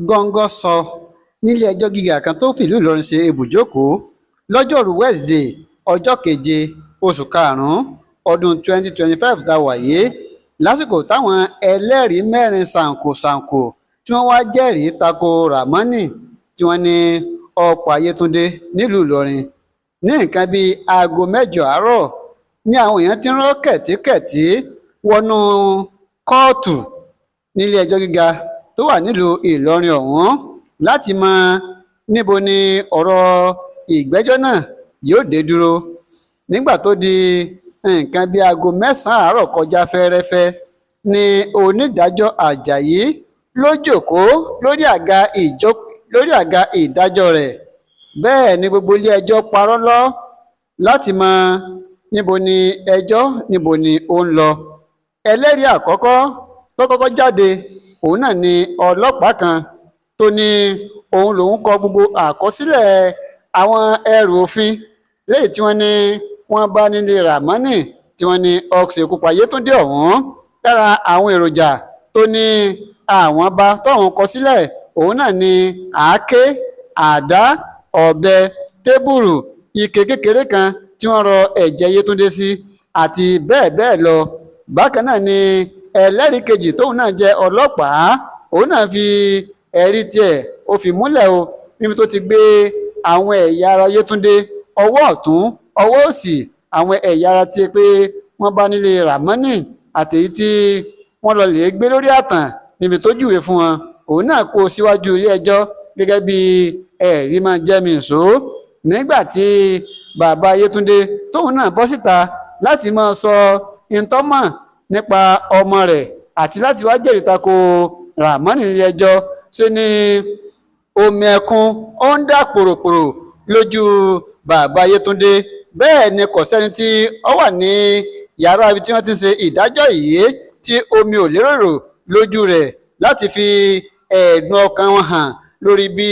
Góńgó sọ nílé-ẹjọ́ gíga kan tó fìlú Ìlọrin ṣe ibùjókòó lọ́jọ́rùú wíṣídẹ̀ẹ́ ọjọ́ keje oṣù karùn-ún ọdún 2025 tá a wà yìí, lásìkò táwọn ẹlẹ́rìí mẹ́rin ṣàǹkóǹṣàǹkó tí wọ́n wàá jẹ́rìí ta ko Ramoni tí wọ́n ní ó pa Yétúndé nílùú Ìlọrin. Ní nǹkan bíi aago 8 àárọ̀ ni àwọn èèyàn ti ń rọ́ kẹ̀tíkẹ̀tí wọnú kóòtù nílé-ẹjọ́ gíga tó wà nílùú Ìlọrin ọ̀hún láti mọ níbo ni ọ̀rọ̀ ìgbẹ́jọ́ náà yóò dé dúró. Nígbà tó di nǹkan bíi aago 9 àárọ̀ kọjá fẹ́ẹ́rẹ́fẹ́ ní onídàájọ́ Ajayi ló jókòó lórí àga ìdájọ́ rẹ̀. Bẹ́ẹ̀ ni gbogbo ilé-ẹjọ́ parọ́ lọ láti mọ níbo ni ẹjọ́ níbo ni ó ń lọ. Ẹlẹ́rìí àkọ́kọ́ tó kọ́kọ́ jáde òun náà ni ọlọ́pàá kan tó ní òun lòún kọ gbogbo àkọsílẹ̀ àwọn ẹrù òfin léyìí tí wọ́n ní wọ́n bá nílé Ramoni tí wọ́n ní ó ṣekú pa Yétúndé ọ̀hún. Lára àwọn èròjà tó ní àwọn bá tóun kọ sílẹ̀ òun náà ni àáké, àdá, ọ̀bẹ, tébùrù, ike kékeré kan tí wọ́n rọ ẹ̀jẹ̀ Yétúndé sí àti bẹ́ẹ̀ bẹ́ẹ̀ lọ. Bákan náà ni ẹlẹ́rìí kejì tóun náà jẹ́ ọlọ́pàá, òun náà fi ẹ̀rí tiẹ̀ ó fi múlẹ̀ o níbi tó ti gbé àwọn ẹ̀yà ara Yétúndé, ọwọ́ ọ̀tún, ọwọ́ òsì, àwọn ẹ̀yà ara tí pé wọ́n bá nílé Ramoni àtèyí tí wọ́n lọ lè gbé lórí àtàn níbi tó júwe fún wọn. Òun náà kó síwájú ilé ẹjọ́ gẹ́gẹ́ bí ẹ̀rí máa jẹ́ mi ìṣó. Nígbà tí bàbá Yétúndé tóun náà bọ́ síta láti máa sọ ìtọ́mọ̀ nípa ọmọ rẹ̀ àti láti wá jẹ́rìí tako Ramoni nílé ẹjọ́, ṣe ni omi ẹkún ó ń dà pòròpòrò lójú bàbá Yétúndé. Bẹ́ẹ̀ ni kò sẹ́ni tí ó wà ní yàrá ibi tí wọ́n ti ń ṣe ìdájọ́ yìí tí omi ò lérò lójú rẹ̀ láti fi ẹ̀dùn ọkàn wọn hàn lórí bí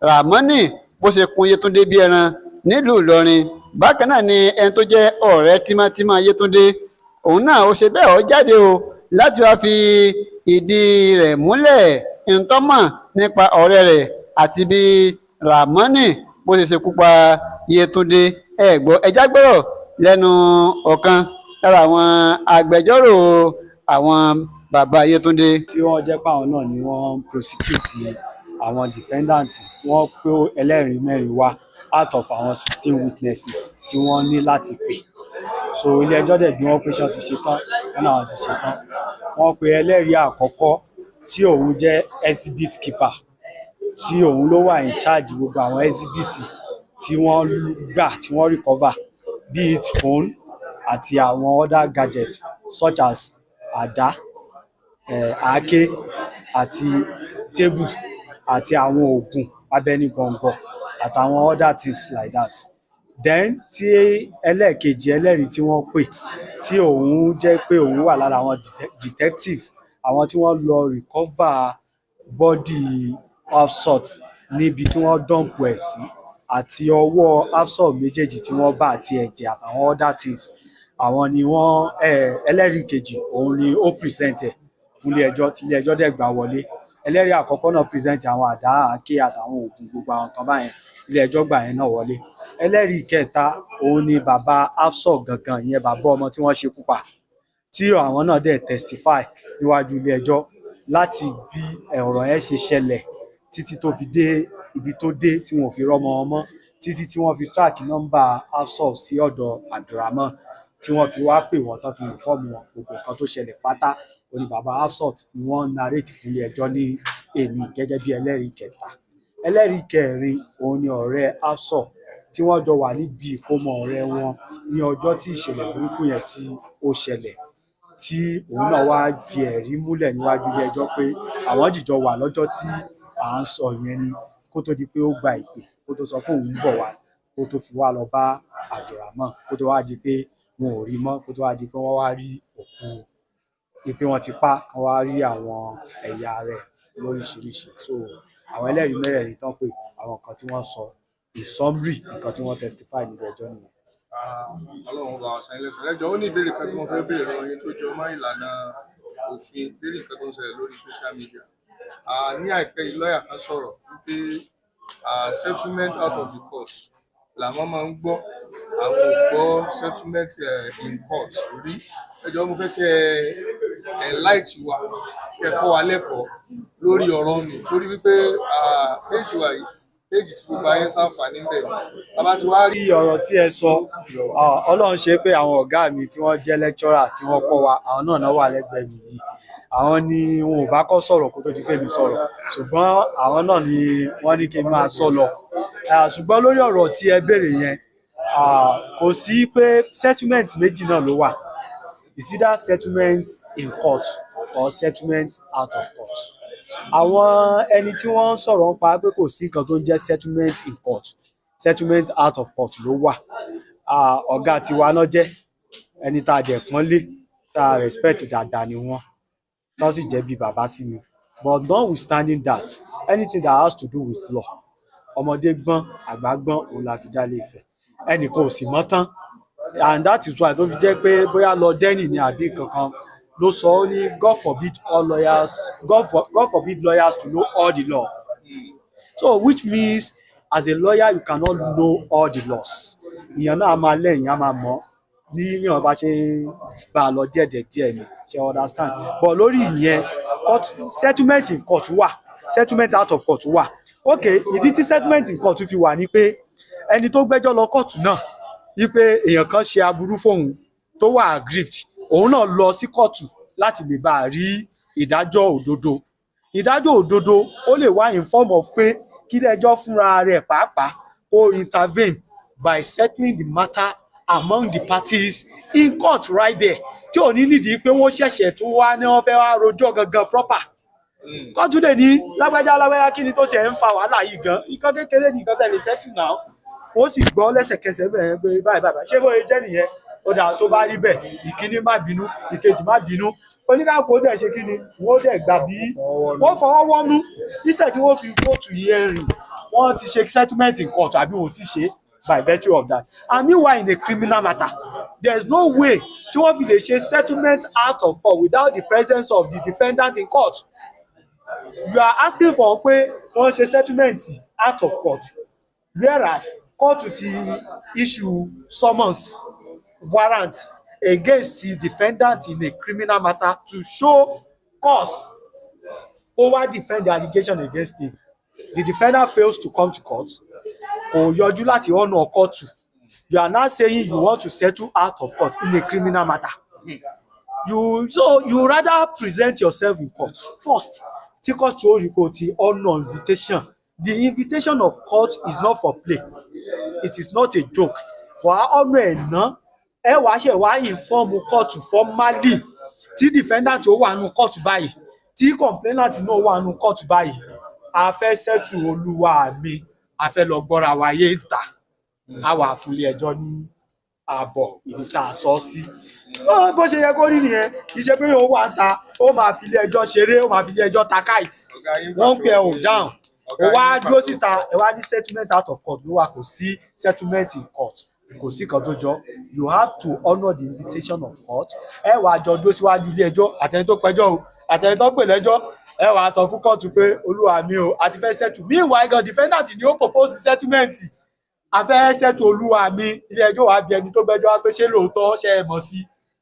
Ramoni bó ṣe kun Yétúndé bí ẹran nílùú Ìlọrin. Bákan náà ni ẹni tó jẹ́ ọ̀rẹ́ tímọ́tímọ́ Yétúndé, òun náà ó ṣe bẹ́ẹ̀ ó jáde o láti wá fi ìdí rẹ̀ múlẹ̀ ntọ́mọ̀ nípa ọ̀rẹ́ rẹ̀ àti bí Ramoni bó ṣe ṣekú pa Yétúndé. Ẹ gbọ́, ẹjá gbọ́rọ̀ lẹ́nu ọ̀kan lára àwọn agbẹjọ́rò àwọn bàbá Yétúndé. Tí wọ́n jẹ́ pé àwọn náà ni wọ́n prosecute àwọn defendant, wọ́n pé ẹlẹ́rìí mẹ́rin wá out of àwọn 16 witnesses tí wọ́n ní láti pè. So ilé ẹjọ́ dẹ̀ bí wọ́n pé ṣé wọ́n ti ṣe tán, wọ́n náà ti ṣe tán. Wọ́n pe ẹlẹ́rìí àkọ́kọ́ tí òun jẹ́ exhibit keeper, tí òun ló wà in charge gbogbo àwọn exhibit tí wọ́n gbà, tí wọ́n recover, be it phone àti àwọn other gadgets such as àdá, àáké àti table àti àwọn oògùn abẹnugọ̀ngọ̀ àtàwọn other things like that. Then tí ẹlẹ́ẹ̀kejì ẹlẹ́rìí tí wọ́n pè, tí òun jẹ́ pé òun wà lára àwọn detective, àwọn tí wọ́n lọ recover body Hafsat níbi tí wọ́n dump ẹ̀ sí àti ọwọ́ Hafsat méjèèjì tí wọ́n bá àti ẹ̀jẹ̀ àtàwọn other things. Àwọn ni wọ́n ẹlẹ́rìí kejì, òun ni ó present ẹ̀ fún ilé ẹjọ́ tí ilé ẹjọ́ dẹ̀ gbà wọlé. Ẹlẹ́rìí àkọ́kọ́ náà present àwọn àdá, àáké àtàwọn oògùn gbogbo àwọn nǹkan báyẹn, ilé ẹjọ́ gbà yẹn náà wọlé. Ẹlẹ́rìí kẹta òun ni bàbá Hafsat gangan, ìyẹn bàbá ọmọ tí wọ́n ṣekú pa, tí àwọn náà dẹ̀ testify níwájú ilé ẹjọ́ láti bí ọ̀rọ̀ yẹn ṣe ṣẹlẹ̀ títí tó fi dé ibi tó dé tí wọn ò fi rọ́mọ wọn mọ́, títí tí wọ́n fi track nọ́mbà Hafsat sí ọ̀dọ̀ Abdulrahman, tí wọ́n fi wá pè wọ́n tán fi inform wọn gbogbo nǹkan tó ṣẹlẹ̀ pátá. Òun ni bàbá Hafsat ni wọ́n narrate fún ilé ẹjọ́ ní èní gẹ́gẹ́ bí ẹlẹ́rìí kẹta. Ẹlẹ́rìí kẹrin òun ni ọ̀rẹ́ Hafsat tí wọ́n jọ wà níbi ìkómọ ọ̀rẹ́ wọn ní ọjọ́ tí ìṣẹ̀lẹ̀ burúkú yẹn tí ó ṣẹlẹ̀, tí òun náà wá fi ẹ̀rí múlẹ̀ níwájú ilé ẹjọ́ pé àwọn jìjọ wà lọ́jọ́ tí à ń sọ yẹn ni, kó tó di pé ó gba ìpè, kó tó sọ pé òun ń bọ̀ wá, kó tó fi wá lọ bá Abdulrahman, kó tó wá di pé wọn ò rí mọ́, kó tó wá di pé wọ́n wá rí òkú, pé wọ́n ti pa, wọ́n wá rí àwọn ẹ̀yà rẹ̀ lóríṣiríṣi. So àwọn ẹlẹ́rìí mẹ́rẹ̀ẹ̀rin tán pé àwọn nǹkan tí wọ́n sọ in summary, nǹkan tí wọ́n testify níbi ẹjọ́ nìyẹn. Ọlọ́run bá wa san ilé ẹ̀san. Lẹ́jọ́ ó ní ìbéèrè kan tí mo fẹ́ béèrè lọ́wọ́ yín tó jọ mọ́ ìlànà òfin lérí nǹkan tó ń ṣẹlẹ̀ lórí social media. Ní àìpẹ́ yìí, lọ́ọ̀yà kan sọ̀rọ̀ wípé settlement out of the court làwọn máa ń gbọ́, àwọn ò gbọ́ settlement in court rí. Ẹ jọ̀ọ́, mo fẹ́ kẹ́ ẹ enlight wa, kẹ́ ẹ kọ́ wa lẹ́kọ̀ọ́ lórí ọ̀rọ̀ nì, torí wípé péjì wa yìí, péjì tí gbogbo ayé ń ṣàǹfààní ń bẹ̀ ni bàbá ti wá rí. Lórí ọ̀rọ̀ tí ẹ sọ, Ọlọ́run ṣe pé àwọn ọ̀gá mi tí wọ́n jẹ́ lecturer tí wọ́n kọ́ wa, àwọn náà náà wà lẹ́gbẹ̀ẹ́ mi yìí. Àwọn ni wọn ò bá kọ́ sọ̀rọ̀ kó tó di pé mi sọ̀rọ̀, ṣùgbọ́n àwọn náà ni wọ́n ní kí n máa sọ lọ. Ṣùgbọ́n lórí ọ̀rọ̀ tí ẹ béèrè yẹn, kò sí pé settlement méjì náà ló wà. It's either settlement in court or settlement out of court. Àwọn ẹni tí wọ́n ń sọ̀rọ̀ nípa pé kò sí nǹkan tó ń jẹ́ settlement in court, settlement out of court ló wà, ọ̀gá tiwa náà jẹ́ ẹni tá a dẹ̀ pọ́nlé, tá a respect dáadáa ni wọ́n, tán sì jẹ́ bí bàbá sí mi. But notwithstanding that, anything that has to do with law, ọmọdé gbọ́n, àgbà gbọ́n, òun la fi dá Ilé Ifẹ̀. Ẹnìkan ò sì mọ̀ tán, and that is why tó fi jẹ́ pé bóyá lọ dẹ́nì ni àbí kankan ló sọ ó ní, God forbid all lawyers, God forbid lawyers to know all the law. So which means as a lawyer, you cannot know all the laws. Ìyẹn náà a máa lẹ́yìn, a máa mọ̀ ní yíyan bá ṣe ń bá a lọ díẹ̀ díẹ̀ ni, ṣe understand? But lórí ìyẹn, court settlement in court wà, settlement out of court wà. Ok, ìdí tí settlement in court fi wà ni pé ẹni tó gbẹ́jọ́ lọ kóòtù náà wípé èèyàn kan ṣe aburú fóun tó wà aggrieved, òun náà lọ sí kóòtù láti lè bá a rí ìdájọ́ òdodo. Ìdájọ́ òdodo ó lè wá in form of pé kí ilé-ẹjọ́ fúnra rẹ̀ pàápàá kó intervene by settling the matter among the parties in court right there, tí ò ní nídìí pé wọ́n ṣẹ̀ṣẹ̀ tún wá ní wọ́n fẹ́ wá rojọ́ gangan proper. Kóòtù lè ní, "Lágbájá, lágbájá, kí ni tó tiẹ̀ ń fa wàhálà yìí gan? Nǹkan kékeré ní nǹkan tẹ̀lé settle now." Wọ́n sì gbọ́ lẹ́sẹ̀kẹsẹ̀ bẹ́ẹ̀ pé báyìí báyìí, ṣé bóyá jẹ́ nìyẹn? Ó dà, tó bá rí bẹ́ẹ̀, ìkíní má bínú, ìkejì má bínú, oníkàkó dẹ̀ ṣe kí ni, wọ́n dẹ̀ gbà bí wọ́n fọwọ́ wọ́nú. Instead tí wọ́n fi kóòtù yẹn rìn, wọ́n ti ṣe settlement in court àbí wọ́n ti ṣe by virtue of that. And meanwhile, in a criminal matter, there is no way tí wọ́n fi lè ṣe settlement out of court without the presence of the defendant in court. You are asking for pé wọ́n ṣe settlement out of court, whereas court ti issue summons, warrant against the defendant in a criminal matter to show cause kó wá defend the allegation against him. The defendant fails to come to court, kò yọjú láti ọ̀nà kóòtù. You are now saying you want to settle out of court in a criminal matter. You so you rather present yourself in court first, tí court ó rí kó ti honour invitation. The invitation of court is not for play, it is not a joke. Wàá honour ẹ̀ ná, ẹ wàá ṣe wàá inform court formally, tí defendant ó wà nù court báyìí, tí complainant náà wà nù court báyìí, "A fẹ́ settle, olúwa mi, a fẹ́ lọ gbọ́ra wa yé ń ta." A wà fún ilé ẹjọ́ ní ààbọ̀ ibi tá a sọ sí. Bó ṣe yẹ kó rí nìyẹn. Kì í ṣe pé ó wà ń ta, ó máa fi ilé ẹjọ́ ṣeré, ó máa fi ilé ẹjọ́ ta kite. Ọ̀gá yín. Wọ́n ń pè ẹ́ ò dáhùn, ó wá yín dúró pàtó. síta, ẹ wá ní settlement out of court ló wà. Kò sí settlement in court, kò sí kan tó jọ. You have to honour the invitation of court. Ẹ wàá jọ dúró síwájú ilé ẹjọ́, àtẹni tó pẹjọ́ o, àtẹni tó pè lẹ́jọ́. Ẹ wàá sọ fún kóòtù pé, "Olúwa mi o, a ti fẹ́ settle." Meanwhile gan, defendant ni ó propose settlement. "A fẹ́ settle, olúwa mi." Ilé ẹjọ́ wàá bi ẹni tó gbẹ́jọ́ wá pé, "Ṣé lóòótọ́? Ṣe é mọ̀ sí?"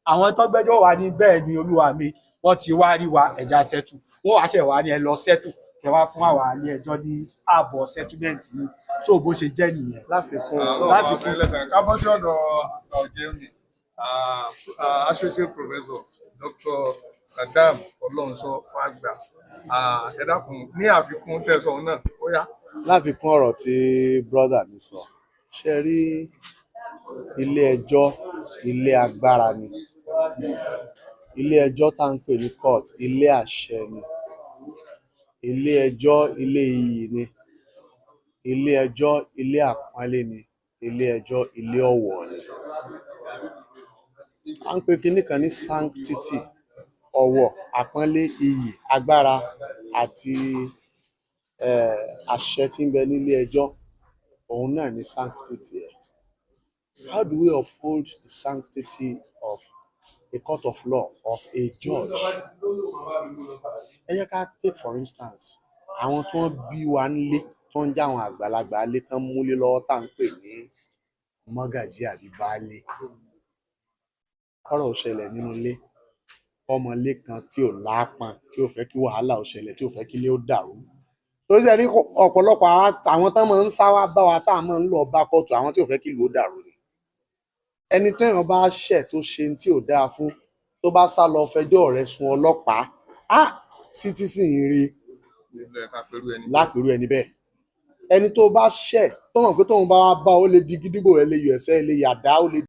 Àwọn tó gbẹ́jọ́ wá ní, "Bẹ́ẹ̀ ni, olúwa mi, wọ́n ti wá rí wa, ẹ̀já settle." Wọ́n wá ṣẹ̀ wá ní, "Ẹ lọ settle, ẹ wá fún àwa ilé ẹjọ́ ní ààbọ̀ settlement yìí." So bó ṣe jẹ́ nìyẹn. Láfikún. Láfikún lẹ́sàn ká bọ́ sí ọ̀dọ̀ ọ̀jẹun ni associate professor Dr. Saddam Ọlọ́runṣọ́ Fàgbà. Ẹ dákun, ní àfikún tẹ̀sán náà, ó yá. Láfikún ọ̀rọ̀ tí brother mi sọ, ṣe rí, ilé ẹjọ́, ilé agbára ni. Ilé ẹjọ́ tá à ń pè ní court, ilé àṣẹ ni. Ilé ẹjọ́, ilé iyì ni. Ilé ẹjọ́, ilé àpọ́nlé ni. Ilé ẹjọ́, ilé ọ̀wọ̀ ni. À ń pè kinní kan ní sanctity: ọ̀wọ̀, àpọ́nlé, iyì, agbára àti àṣẹ tí ń bẹ nílé ẹjọ́, òun náà ní sanctity ẹ̀. How do we uphold the sanctity of a court of law, of a judge. Ẹ jẹ́ ká take for instance àwọn tí wọ́n bí wa nílé, tí wọ́n ń jẹ́ àwọn àgbàlagbà ilé tán múlé lọ́wọ́, tá à ń pè ní mọ́gàjí àbí baálé. Kọ́rọ̀ ó ṣẹlẹ̀ nínú ilé, ọmọlé kan tí ò láápọn, tí ò fẹ́ kí wàhálà ó ṣẹlẹ̀, tí ò fẹ́ kí ilé ó dàrú, tó ṣe ní ọ̀pọ̀lọpọ̀ àwọn tán máa ń sá wá bá wa, tá a máa ń lọ bá kóòtù, àwọn tí ò fẹ́ kí ìlú ó dàrú ni. Ẹni téèyàn bá ṣẹ̀, tó ṣe tí ò dáa fún, tó bá sá lọ fẹjọ́ rẹ̀ sùn ọlọ́pàá, á citizen rí lápẹ̀rú ẹni bẹ́ẹ̀. Ẹni tó bá ṣẹ̀, tó mọ̀ pé tóun bá wá bá, ó lè di gídígbò, ẹ lè yọ ẹsẹ̀, ẹ lè yàdá, ó lè